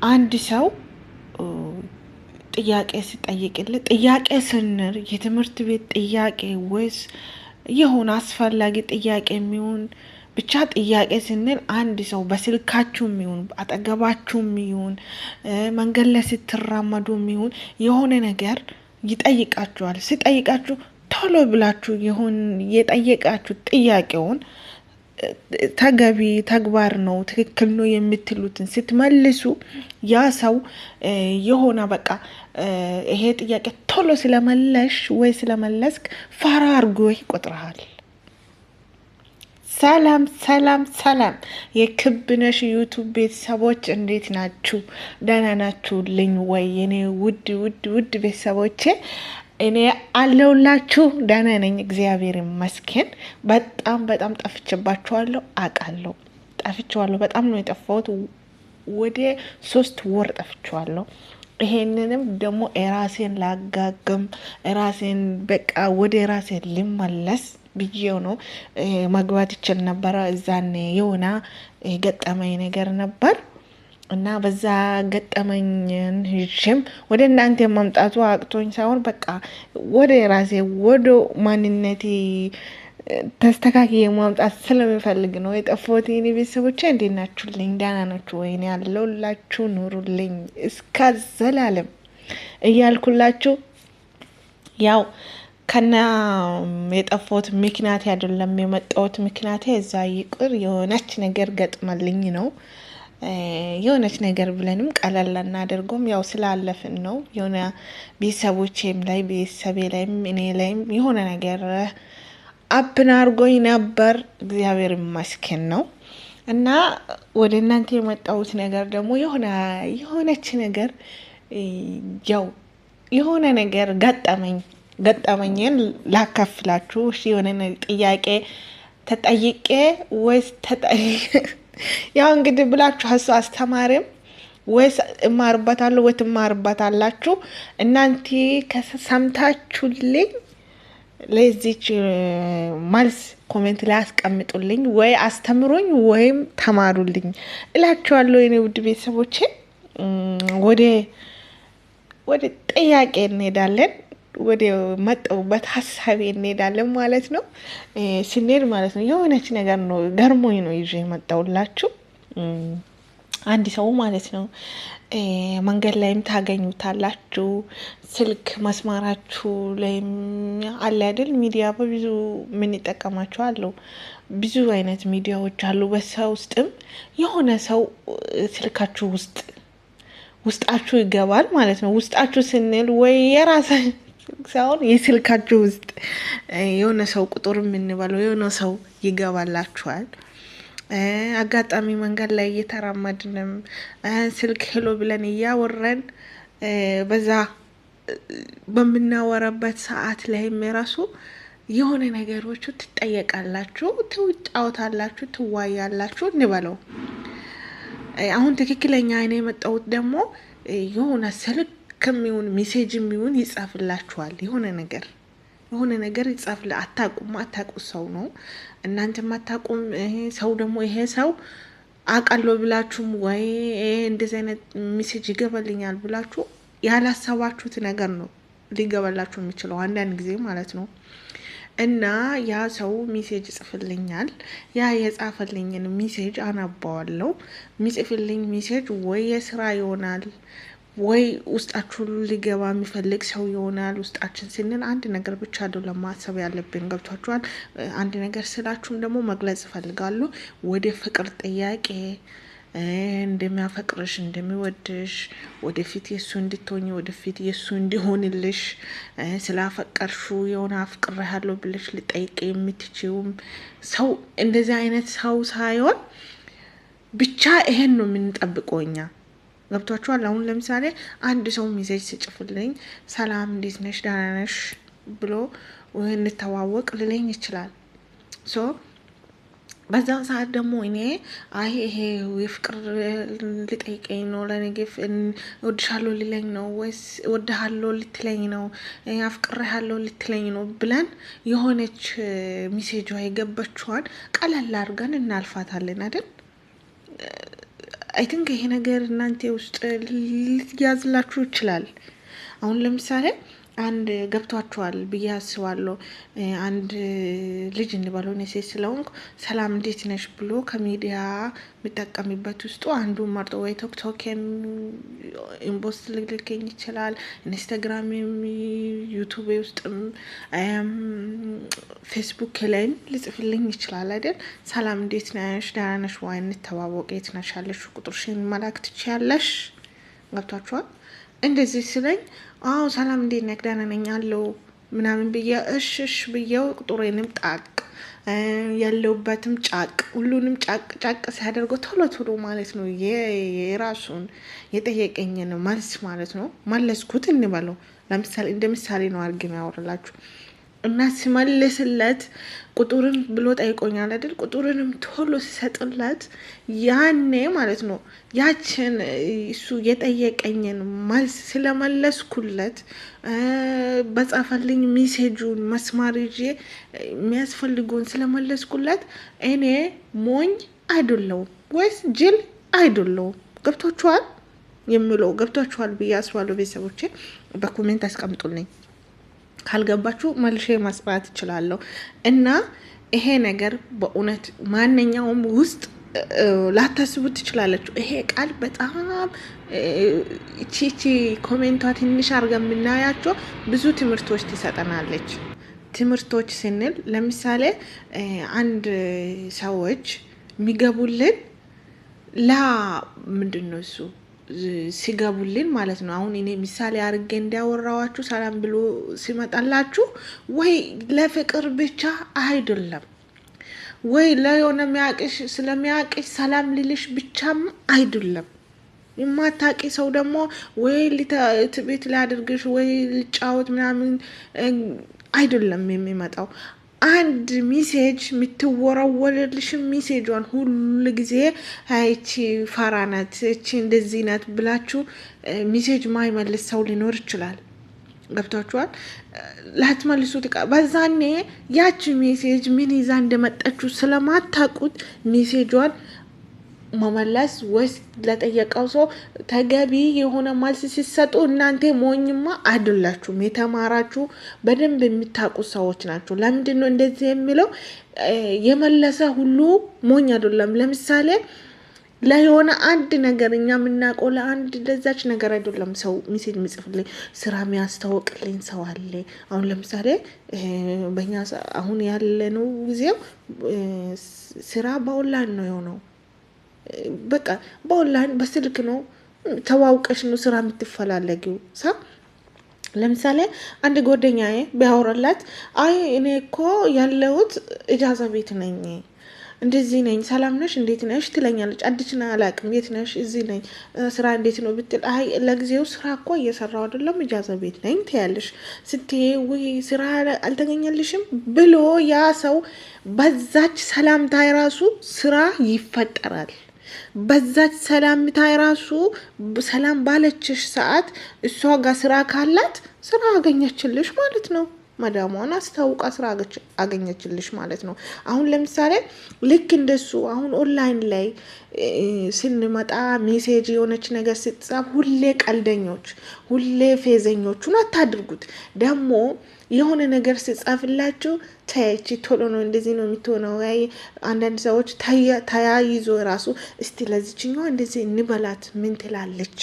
አንድ ሰው ጥያቄ ሲጠይቅልህ፣ ጥያቄ ስንል የትምህርት ቤት ጥያቄ ወይስ የሆነ አስፈላጊ ጥያቄ የሚሆን፣ ብቻ ጥያቄ ስንል አንድ ሰው በስልካችሁም ይሁን፣ አጠገባችሁም ይሁን፣ መንገድ ላይ ስትራመዱም ይሁን የሆነ ነገር ይጠይቃችኋል። ሲጠይቃችሁ ቶሎ ብላችሁ የሆን የጠየቃችሁ ጥያቄውን ተገቢ ተግባር ነው፣ ትክክል ነው የምትሉትን ስትመልሱ ያ ሰው የሆነ በቃ ይሄ ጥያቄ ቶሎ ስለመለሽ ወይ ስለመለስክ ፋራ አድርጎ ይቆጥረሃል። ሰላም ሰላም ሰላም፣ የክብነሽ YouTube ቤተሰቦች እንዴት ናችሁ? ደህና ናችሁልኝ ወይ? የኔ ውድ ውድ ውድ ቤተሰቦቼ፣ እኔ አለሁላችሁ፣ ደህና ነኝ፣ እግዚአብሔር ይመስገን። በጣም በጣም ጠፍቼባችኋለሁ፣ አውቃለሁ። ጠፍቼዋለሁ፣ በጣም ነው የጠፋሁት። ወደ 3 ወር ጠፍቼዋለሁ። ይሄንንም ደግሞ ራሴን ላጋግም፣ ራሴን በቃ ወደ ራሴን ልመለስ ብዬው ነው። መግባት ይችል ነበረ። እዛኔ የሆነ ገጠመኝ ነገር ነበር እና በዛ ገጠመኝን ይዤም ወደ እናንተ መምጣቱ አቅቶኝ ሳይሆን በቃ ወደ ራሴ ወደ ማንነቴ ተስተካክዬ ማምጣት ስለምፈልግ ነው የጠፋሁት። የኔ ቤተሰቦቼ እንዴት ናችሁልኝ? ደህና ናችሁ ወይ? እኔ ያለሁላችሁ፣ ኑሩልኝ እስከ ዘላለም እያልኩላችሁ፣ ያው ከና የጠፋሁት ምክንያት አይደለም፣ የመጣሁት ምክንያቴ እዛ ይቅር፣ የሆነች ነገር ገጥመልኝ ነው። የሆነች ነገር ብለንም ቀለል አናደርገውም። ያው ስላለፍን ነው። የሆነ ቤተሰቦቼም ላይ፣ ቤተሰቤ ላይም እኔ ላይም የሆነ ነገር happen አድርጎኝ ነበር። እግዚአብሔር ይመስገን ነው። እና ወደ እናንተ የመጣሁት ነገር ደግሞ የሆነ የሆነች ነገር፣ ያው የሆነ ነገር ገጠመኝ፣ ገጠመኝን ላካፍላችሁ። እሺ፣ የሆነ ጥያቄ ተጠይቄ ወይስ ያው እንግዲህ ብላችሁ እሱ አስተማሪም ወይስ እማርበታለሁ ወይ ትማርበታላችሁ። እናንተ ከሰምታችሁልኝ ለዚች መልስ comment ላይ አስቀምጡልኝ፣ ወይ አስተምሩኝ ወይም ተማሩልኝ እላችኋለሁ። የኔ ውድ ቤተሰቦቼ፣ ወደ ጥያቄ እንሄዳለን። ወደ መጣሁበት ሀሳቤ እንሄዳለን ማለት ነው። ስንሄድ ማለት ነው የሆነች ነገር ነው ገርሞኝ ነው ይዤ የመጣሁላችሁ። አንድ ሰው ማለት ነው፣ መንገድ ላይም ታገኙታላችሁ። ስልክ መስማራችሁ ላይም አለ አይደል? ሚዲያ በብዙ የምንጠቀማቸው አሉ። ብዙ አይነት ሚዲያዎች አሉ። በሰው ውስጥም የሆነ ሰው ስልካችሁ ውስጥ ውስጣችሁ ይገባል ማለት ነው። ውስጣችሁ ስንል ወይ የራሳ ሳይሆን የስልካችሁ ውስጥ የሆነ ሰው ቁጥር የምንበለው የሆነ ሰው ይገባላችኋል። አጋጣሚ መንገድ ላይ እየተራመድንም ስልክ hello ብለን እያወረን በዛ በምናወራበት ሰዓት ላይም የራሱ የሆነ ነገሮቹ ትጠየቃላችሁ፣ ትጫወታላችሁ፣ ትዋያላችሁ እንበለው። አሁን ትክክለኛ እኔ የመጣሁት ደግሞ የሆነ ስልክ የሚሆን message የሚሆን ይጻፍላችኋል። የሆነ ነገር ይጻፍል። አታቁም፣ አታቁ ሰው ነው፣ እናንተም አታቁም። ሰው ደግሞ ይሄ ሰው አውቃለሁ ብላችሁም ወይ እንደዚህ አይነት message ይገባልኛል ብላችሁ ያላሰባችሁት ነገር ነው ሊገባላችሁ የሚችለው አንዳንድ ጊዜ ማለት ነው። እና ያ ሰው message ይጽፍልኛል። ያ የጻፈልኝን message አነባዋለሁ። የሚጽፍልኝ message ወይ የስራ ይሆናል ወይ ውስጣችሁ ሊገባ የሚፈልግ ሰው ይሆናል። ውስጣችን ስንል አንድ ነገር ብቻ አይደለም ማሰብ ያለብን፣ ገብቷችኋል? አንድ ነገር ስላችሁም ደግሞ መግለጽ እፈልጋለሁ። ወደ ፍቅር ጥያቄ፣ እንደሚያፈቅርሽ፣ እንደሚወድሽ፣ ወደፊት የእሱ እንድትሆኝ፣ ወደፊት የእሱ እንዲሆንልሽ፣ ስላፈቀርሹ የሆነ አፍቅሬሃለሁ ብለሽ ልጠይቅ የምትችይውም ሰው እንደዚህ አይነት ሰው ሳይሆን ብቻ ይሄን ነው የምንጠብቀው እኛ። ገብቷችኋል? አሁን ለምሳሌ አንድ ሰው message ሲጽፍልኝ ሰላም፣ እንዴት ነሽ፣ ደህና ነሽ ብሎ እንተዋወቅ ልለኝ ይችላል። So በዛን ሰዓት ደግሞ እኔ አይ ይሄ የፍቅር ሊጠይቀኝ ነው፣ ለነገ እወድሻለሁ ሊለኝ ነው ወይስ እወድሃለሁ ልትለኝ ነው፣ አፍቅሬሃለሁ ልትለኝ ነው ብለን የሆነች message ዋ የገባችዋን ቀለል አድርገን እናልፋታለን አይደል? I think ይሄ ነገር እናንተ ውስጥ ሊያዝላችሁ ይችላል። አሁን ለምሳሌ አንድ ገብቷችኋል ብዬ አስባለሁ። አንድ ልጅ እንበለው፣ እኔ ሴት ስለሆንኩ፣ ሰላም እንዴት ነሽ ብሎ ከሚዲያ የሚጠቀሚበት ውስጡ አንዱ መርጦ ወይ ቲክቶክ inbox ሊልከኝ ይችላል፣ ኢንስታግራም፣ ዩቱብ ውስጥም ፌስቡክ ላይም ሊጽፍልኝ ይችላል አይደል? ሰላም እንዴት ነሽ፣ ደህና ነሽ ወይ፣ እንተዋወቅ፣ የት ነሽ ያለሽ፣ ቁጥርሽን መላክ ትችያለሽ። ገብቷችኋል? እንደዚህ ስለኝ አዎ ሰላም እንዴት ነህ፣ ደህና ነኝ አለው ምናምን ብዬ እሽ እሽ ብዬው ቁጥሬንም ጣቅ፣ ያለውበትም ጫቅ፣ ሁሉንም ጫቅ ጫቅ ሲያደርገው ቶሎ ቶሎ ማለት ነው የራሱን የጠየቀኝን መልስ ማለት ነው መለስኩት እንበለው። ለምሳሌ እንደ ምሳሌ ነው አድርጌ የሚያወራላችሁ። እና ሲመልስለት ቁጥርን ብሎ ጠይቆኛል አይደል? ቁጥርንም ቶሎ ሲሰጥለት ያኔ ማለት ነው ያችን እሱ የጠየቀኝን መልስ ስለመለስኩለት፣ በጻፈልኝ message ኡን መስማር ይዤ የሚያስፈልገውን ስለመለስኩለት እኔ ሞኝ አይደለሁም ወይስ ጅል አይደለሁም። ገብቷችኋል? የምለው ገብቷችኋል ብዬ አስባለሁ። ቤተሰቦቼ በ comment አስቀምጡልኝ። ካልገባችሁ መልሼ ማስራት እችላለሁ። እና ይሄ ነገር በእውነት ማንኛውም ውስጥ ላታስቡት ትችላለችሁ። ይሄ ቃል በጣም ቺቺ comment ቷ ትንሽ አድርገን የምናያቸው ብዙ ትምህርቶች ትሰጠናለች። ትምህርቶች ስንል ለምሳሌ አንድ ሰዎች የሚገቡልን ላ ምንድን ነው እሱ ሲገቡልን ማለት ነው። አሁን እኔ ምሳሌ አድርጌ እንዲያወራዋችሁ ሰላም ብሎ ሲመጣላችሁ ወይ ለፍቅር ብቻ አይደለም፣ ወይ ለየሆነ ሚያቅሽ ስለሚያቅሽ ሰላም ሊልሽ ብቻም አይደለም። የማታቂ ሰው ደግሞ ወይ ቤት ሊያደርግሽ ወይ ሊጫወት ምናምን አይደለም የሚመጣው። አንድ message የምትወረወርልሽ message ኧን ሁሉ ጊዜ ይቺ ፋራ ናት፣ እቺ እንደዚህ ናት ብላችሁ message ማይመልስ ሰው ሊኖር ይችላል። ገብቷችኋል? ላትመልሱ በዛኔ ያቺ message ምን ይዛ እንደመጣችሁ ስለማታውቁት message ኧን መመለስ ወይስ ለጠየቀው ሰው ተገቢ የሆነ መልስ ሲሰጡ እናንተ ሞኝማ አይደላችሁም። የተማራችሁ በደንብ የምታውቁ ሰዎች ናቸው። ለምንድን ነው እንደዚህ የሚለው? የመለሰ ሁሉ ሞኝ አይደለም። ለምሳሌ ለየሆነ አንድ ነገር እኛ የምናውቀው ለአንድ ለዛች ነገር አይደለም። ሰው message የሚጽፍልኝ ስራ የሚያስታውቅልኝ ሰው አለ። አሁን ለምሳሌ በእኛ አሁን ያለነው ጊዜው ስራ በኦንላይን ነው የሆነው። በቃ በኦንላይን በስልክ ነው ተዋውቀሽ ነው ስራ የምትፈላለጊው። ሳ ለምሳሌ አንድ ጓደኛዬ ቢያወራላት አይ እኔ እኮ ያለሁት إجازة ቤት ነኝ፣ እንደዚህ ነኝ፣ ሰላም ነሽ፣ እንዴት ነሽ ትለኛለች። አዲስ ና አላቅም፣ የት ነሽ? እዚህ ነኝ። ስራ እንዴት ነው ብትል አይ ለጊዜው ስራ እኮ እየሰራው አይደለም፣ إجازة ቤት ነኝ ትያለሽ። ስትይ ውይ ስራ አልተገኘልሽም ብሎ ያ ሰው በዛች ሰላምታ የራሱ ስራ ይፈጠራል። በዛች ሰላምታ የራሱ ሰላም ባለችሽ ሰዓት እሷ ጋር ስራ ካላት ስራ አገኘችልሽ ማለት ነው። መዳሟን አስታውቃ ስራ አገኘችልሽ ማለት ነው። አሁን ለምሳሌ ልክ እንደሱ አሁን ኦንላይን ላይ ስንመጣ message የሆነች ነገር ስትጻፍ ሁሌ ቀልደኞች፣ ሁሌ ፌዘኞቹን አታድርጉት። ደግሞ የሆነ ነገር ስጻፍላችሁ ተያይቺ ቶሎ ነው እንደዚህ ነው የምትሆነው። አንዳንድ ሰዎች ተያይዞ ራሱ እስቲ ለዚችኛዋ እንደዚህ እንበላት ምን ትላለች?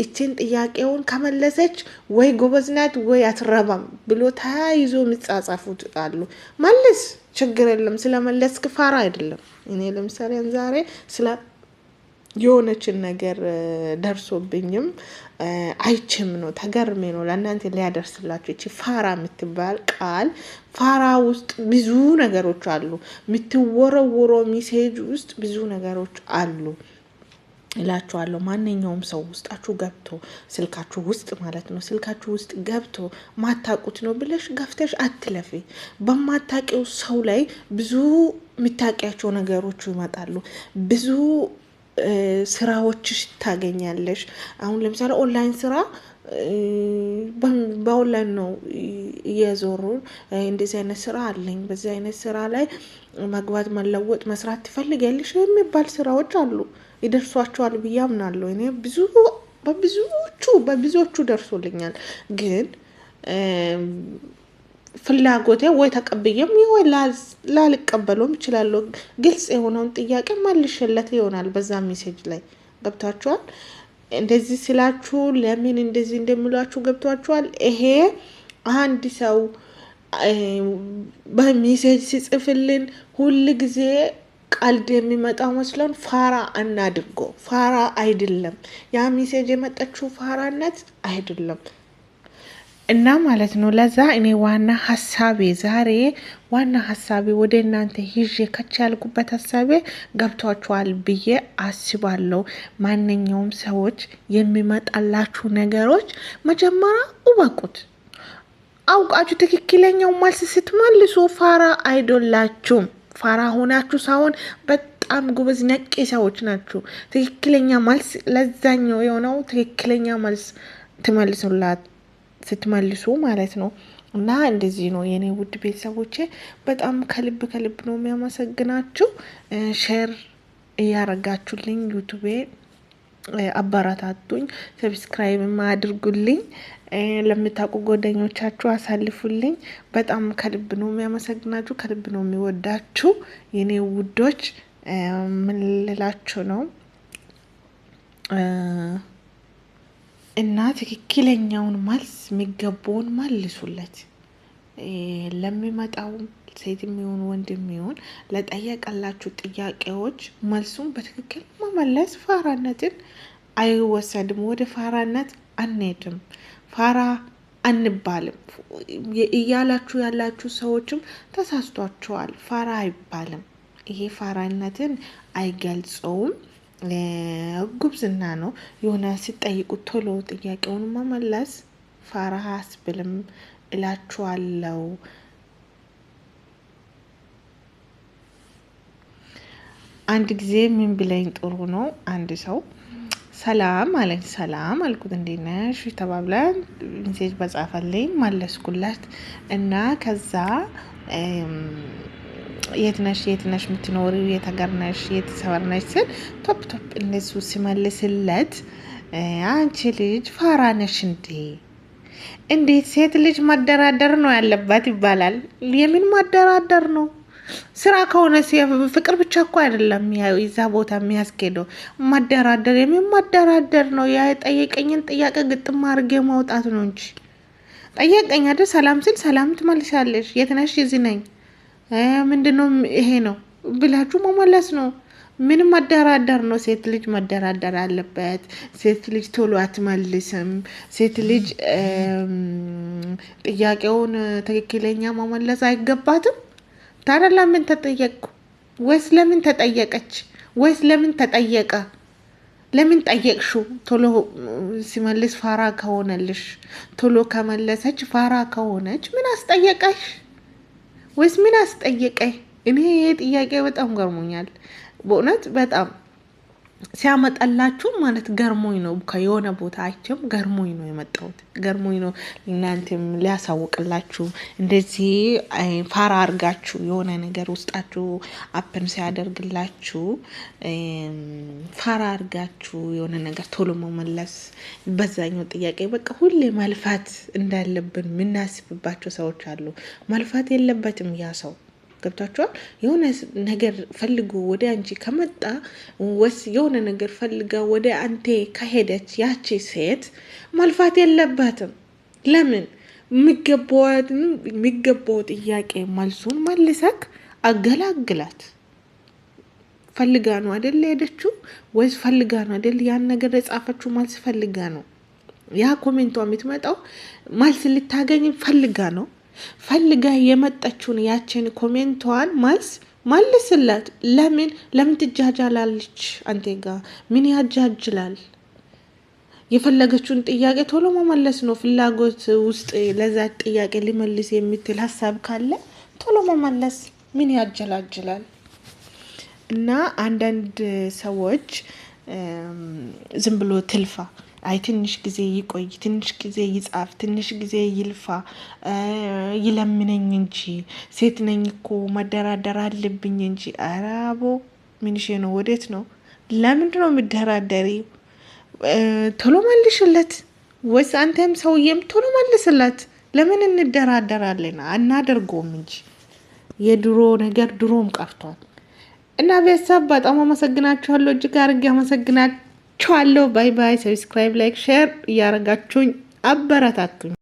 እችን ጥያቄውን ከመለሰች ወይ ጎበዝ ናት ወይ አትረባም ብሎ ተያይዞ የሚጻጻፉት አሉ። መልስ ችግር የለም፣ ስለመለስክ ፋራ አይደለም። እኔ ለምሳሌ ዛሬ ስለ የሆነችን ነገር ደርሶብኝም አይችም ነው ተገርሜ ነው ለእናንተ ሊያደርስላችሁ። እቺ ፋራ የምትባል ቃል ፋራ ውስጥ ብዙ ነገሮች አሉ። የምትወረወረው message ውስጥ ብዙ ነገሮች አሉ እላችኋለሁ። ማንኛውም ሰው ውስጣችሁ ገብቶ ስልካችሁ ውስጥ ማለት ነው ስልካችሁ ውስጥ ገብቶ ማታውቁት ነው ብለሽ ገፍተሽ አትለፊ። በማታውቂው ሰው ላይ ብዙ የምታውቂያቸው ነገሮች ይመጣሉ። ብዙ ስራዎችሽ ታገኛለሽ። አሁን ለምሳሌ ኦንላይን ስራ በኦንላይን ነው እየዞሩ እንደዚህ አይነት ስራ አለኝ፣ በዚህ አይነት ስራ ላይ መግባት፣ መለወጥ፣ መስራት ትፈልጊያለሽ የሚባል ስራዎች አሉ። ይደርሷቸዋል ብዬ አምናለሁ። እኔ ብዙ በብዙዎቹ ደርሶልኛል። ግን ፍላጎቴ ወይ ተቀብዬም ወይ ላልቀበለውም እችላለሁ። ግልጽ የሆነውን ጥያቄ መልሼለት ይሆናል በዛ message ላይ። ገብቷችኋል? እንደዚህ ስላችሁ ለምን እንደዚህ እንደሚሏችሁ ገብቷችኋል? ይሄ አንድ ሰው በ message ሲጽፍልን ሁል ጊዜ ቀልድ የሚመጣው መስሎን ፋራ አናድርጎ። ፋራ አይደለም። ያ message የመጣችው ፋራነት አይደለም እና ማለት ነው። ለዛ እኔ ዋና ሀሳቤ ዛሬ ዋና ሀሳቤ ወደ እናንተ ይዤ ከች ያልኩበት ሀሳቤ ገብቷችኋል ብዬ አስባለሁ። ማንኛውም ሰዎች የሚመጣላችሁ ነገሮች መጀመሪያ እወቁት። አውቃችሁ ትክክለኛው መልስ ስትመልሱ ፋራ አይዶላችሁም። ፋራ ሆናችሁ ሳይሆን በጣም ጎበዝ ነቄ ሰዎች ናችሁ። ትክክለኛ መልስ ለዛኛው የሆነው ትክክለኛ መልስ ትመልሱላት ስትመልሱ ማለት ነው። እና እንደዚህ ነው የኔ ውድ ቤተሰቦቼ፣ በጣም ከልብ ከልብ ነው የሚያመሰግናችሁ። Share እያረጋችሁልኝ ዩቱቤ አበረታቱኝ፣ subscribe አድርጉልኝ፣ ለምታውቁ ጓደኞቻችሁ አሳልፉልኝ። በጣም ከልብ ነው የሚያመሰግናችሁ፣ ከልብ ነው የሚወዳችሁ የኔ ውዶች። ምን ልላችሁ ነው እና ትክክለኛውን መልስ የሚገባውን መልሱለት። ለሚመጣው ሴት የሚሆን ወንድ የሚሆን ለጠየቀላችሁ ጥያቄዎች መልሱን በትክክል መመለስ ፋራነትን አይወሰድም። ወደ ፋራነት አንሄድም። ፋራ አንባልም እያላችሁ ያላችሁ ሰዎችም ተሳስቷችኋል። ፋራ አይባልም። ይሄ ፋራነትን አይገልጸውም። ጉብዝና ነው። የሆነ ሲጠይቁት ቶሎ ጥያቄውን መመለስ ፋራ አያስብልም እላችኋለሁ። አንድ ጊዜ ምን ብለኝ ጥሩ ነው፣ አንድ ሰው ሰላም አለኝ። ሰላም አልኩት። እንዴት ነሽ ተባብለን message በጻፈልኝ መለስኩላት እና ከዛ የት ነሽ የት ነሽ የምትኖሪው፣ የት ሀገር ነሽ፣ የት ሰፈር ነሽ ስል ቶፕ ቶፕ እነሱ ሲመልስለት አንቺ ልጅ ፋራ ነሽ እንዴ? እንዴት ሴት ልጅ ማደራደር ነው ያለባት ይባላል። የምን ማደራደር ነው? ስራ ከሆነ ፍቅር ብቻ እኮ አይደለም እዛ ቦታ የሚያስኬደው። ማደራደር የምን ማደራደር ነው? የጠየቀኝን ጥያቄ ግጥም አድርጌ ማውጣት ነው እንጂ። ጠየቀኝ አይደል? ሰላም ስል ሰላም ትመልሳለሽ። የት ነሽ? እዚህ ነኝ። ምንድነው ይሄ ነው ብላችሁ መመለስ ነው። ምንም መደራደር ነው? ሴት ልጅ መደራደር አለበት። ሴት ልጅ ቶሎ አትመልስም። ሴት ልጅ ጥያቄውን ትክክለኛ መመለስ አይገባትም። ታዲያ ለምን ተጠየቅኩ? ወይስ ለምን ተጠየቀች? ወይስ ለምን ተጠየቀ? ለምን ጠየቅሹ? ቶሎ ሲመልስ ፋራ ከሆነልሽ፣ ቶሎ ከመለሰች ፋራ ከሆነች ምን አስጠየቀሽ? ወይስ ምን አስጠየቀኝ? እኔ ይሄ ጥያቄ በጣም ገርሞኛል። በእውነት በጣም ሲያመጣላችሁ ማለት ገርሞኝ ነው። ከየሆነ ቦታ አይቼም ገርሞኝ ነው የመጣሁት። ገርሞኝ ነው እናንተም ሊያሳውቅላችሁ። እንደዚህ ፋራ አርጋችሁ የሆነ ነገር ውስጣችሁ happen ሲያደርግላችሁ ፋራ አርጋችሁ የሆነ ነገር ቶሎ መመለስ በዛኛው ጥያቄ በቃ ሁሌ መልፋት እንዳለብን የምናስብባቸው ሰዎች አሉ። መልፋት የለበትም ያ ሰው፣ ገብቷችኋል? የሆነ ነገር ፈልጎ ወደ አንቺ ከመጣ ወስ የሆነ ነገር ፈልጋ ወደ አንቴ ከሄደች ያቺ ሴት መልፋት የለባትም። ለምን? የሚገባው ጥያቄ መልሱን መልሰክ አገላግላት። ፈልጋ ነው አይደል ሄደችው? ወይስ ፈልጋ ነው አይደል ያን ነገር የጻፈችው? መልስ ፈልጋ ነው። ያ comment ቷ የምትመጣው መልስ ልታገኝ ፈልጋ ነው። ፈልጋ የመጣችውን ያችን comment ቷን መልስ መልስላት። ለምን ትጃጃላለች? አንቴ ጋ ምን ያጃጅላል? የፈለገችውን ጥያቄ ቶሎ መመለስ ነው። ፍላጎት ውስጥ ለዛ ጥያቄ ሊመልስ የምትል ሀሳብ ካለ ቶሎ መመለስ ምን ያጀላጅላል? እና አንዳንድ ሰዎች ዝም ብሎ ትልፋ፣ አይ ትንሽ ጊዜ ይቆይ፣ ትንሽ ጊዜ ይጻፍ፣ ትንሽ ጊዜ ይልፋ፣ ይለምነኝ እንጂ፣ ሴት ነኝ እኮ መደራደር አለብኝ እንጂ። ኧረ አቦ ምንሼ ነው? ወዴት ነው? ለምንድን ነው የምደራደሪው? ቶሎ መልሽለት፣ ወይስ አንተም ሰውዬም ቶሎ መልስለት። ለምን እንደራደራለን? አናደርገውም እንጂ የድሮ ነገር ድሮም ቀርቷል። እና ቤተሰብ በጣም አመሰግናችኋለሁ። እጅግ አድርጌ አመሰግናችኋለሁ። Bye bye። Subscribe፣ like፣ share እያረጋችሁኝ አበረታቱኝ።